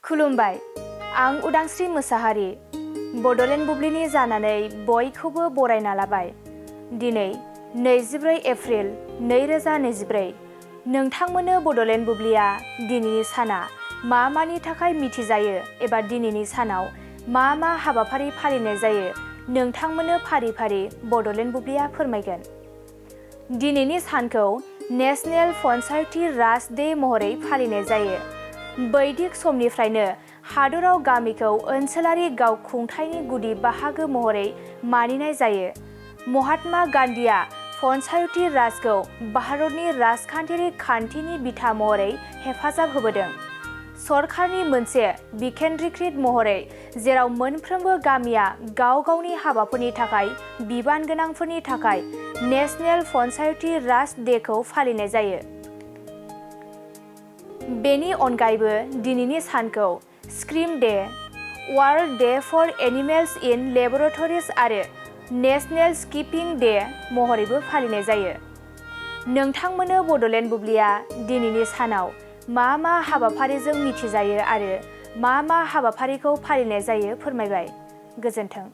खुलुमबाय, आं उदांस्रि मोसाहारि बड'लेण्ड बुब्लिनि जानानै बयखौबो बरायना लाबाय। दिनै 24 एप्रिल 2024 नोंथांमोननो बड'लेण्ड बुब्लिया दिनैनि साना मानि थाखाय मिथिजायो एबा दिनैनि सानाव मा हाबाफारि फालिनाय जायो नोंथांमोननो फारि फारि बड'लेण्ड बुब्लिया फोरमायगोन। दिनैनि सानखौ नेशनेल पन्चायती राज डे महरै फालिनाय जायो। बैदिक समनिफ्रायनो हादराव गामिखौ ओनसोलारि गावखुंथायनि गुदि बाहागो महरै मानिनाय जायो। महात्मा गान्धीआ पन्चायती राजखौ भारतनि राजखान्थियारि खान्थिनि बिथा महरै हेफाजाब होबोदों। सरकारनि मोनसे बिकेन्द्रीकृत महरै जेराव मोनफ्रोमबो गामिया गाव गावनि हाबाफोरनि थाखाय बिबान गोनांफोरनि थाखाय नेशनेल पन्चायती राज डेखौ फालिनाय जायो। बेनि अनगायैबो दिनैनि सानखौ scream day, world day for animals in laboratories आरो नेशनेल स्किपिं डे महरैबो फालिनाय जायो। नोंथांमोननो बड'लेण्ड बुब्लिया दिनैनि सानाव मा हाबाफारिजों मिथिजायो आरो मा हाबाफारिखौ फालिनाय जायो फोरमायबाय। गोजोन्थों।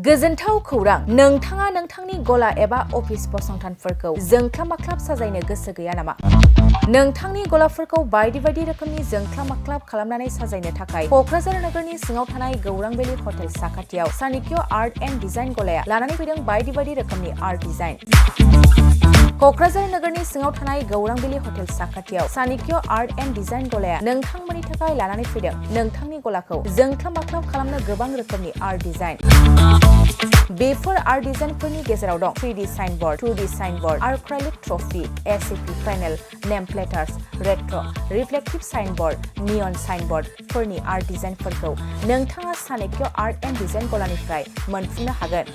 गोजोनथाव खौरां, नोंथाङा नोंथांनि गला एबा अफिस फसंथानफोरखौ जोंख्लाब माख्लाब साजायनो गोसो गैया नामा? नोंथांनि गलाफोरखौ बायदि रोखोमनि जोंख्लाब माख्लाब खालामनानै साजायनो थाखाय क'क्राझार नोगोरनि सिङाव थानाय गौरां भेलि हटेल साखाथियाव चाणक्य आर्ट एन्ड डिजाइन गलाया लानानै फैदों बायदि रोखोमनि आर्ट डिजाइन। क'क्राझार नोगोरनि सिङाव थानाय गौरां भेलि हटेल साखाथियाव चाणक्य आर्ट एन्ड डिजाइन गलाया नोंथांमोननि थाखाय लानानै फैदों नोंथांनि गलाखौ जोंख्लाब माख्लाब खालामनो गोबां रोखोमनि आर्ट डिजाइन। बेफोर आर्ट डिजाइनफोरनि गेजेराव दं 3D signboard, 2D signboard, acrylic trophy, ACP panel, name plates, retro', reflective signboard, neon साइनबोर्डफोरनि आर्ट डिजाइनफोरखौ नोंथाङा चाणक्य आर्ट एन्ड डिजाइन गलानिफ्राय मोनफुंनो हागोन।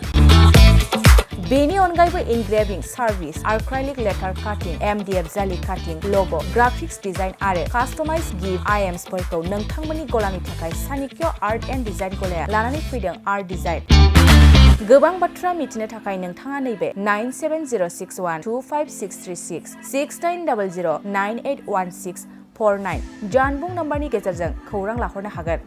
बेनि अनगायैबो इनग्रेभिं सार्भिस, आर्क्राइलिक लेटार काटिं, MDF जालि काटिं, लग', ग्राफिक्स डिजाइन आरो कास्टमाइज गिफ्ट आइटेम्सफोरखौ नोंथांमोननि गलानि थाखाय चाणक्य आर्ट एन्ड डिजाइन गलाया लानानै फैदों आर्ट डिजाइन। गोबां बाथ्रा मिथिनो थाखाय नोंथाङा नैबे 9706125636 6900981649 जानबुं नम्बरनि गेजेरजों खौरां लाहरनो हागोन।